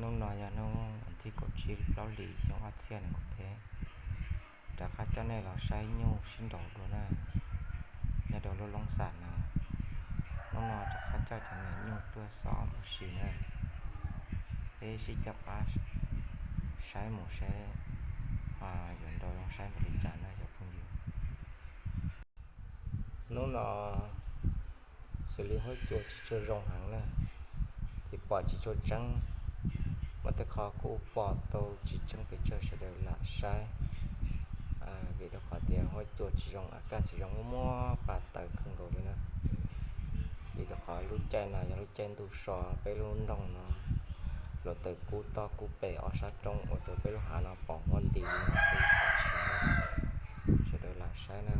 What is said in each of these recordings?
Hnub no yog hnub thib kaum tsib plaub hlis xyoo ob txhiab nees nkaum peb, rov qab coj nej los saib nyuj sib nraus dua na, nyob rau lub loob xam no. Hnub no rov qab coj cov me nyuj tuaj xov mus si na, peb sib coj qab saib mus saib yuav nrau zoo saib npaum li cas na cov phooj ywg. Hnub no xws li huab cua tsis tshua zoo heev na, ces pom tsis tshua tseeb, muaj tej qho kuj pom tau tsis tseeb pes tsawg, sawv daws lam saib. Vim rau qhov tias huab cua tsis zoo, a kaj tsis zoo, muab muab pa tawm kawg nkaus li na. Vim rau qhov lub caij no yog lub caij ntuj so, peb lub nroog no hluav taws kub toj kub pem ob sab roob ua rau peb lub hav no pom huab nti li no xwb, tsis zoo, sawv daws lam saib na.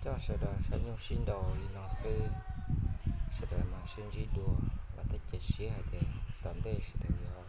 Coj sawv daws saib nyuj sib nraus li no xwb, sawv daws mam sib ntsib dua. Vam thiab cia siab hais tias tom ntej sawv daws yuav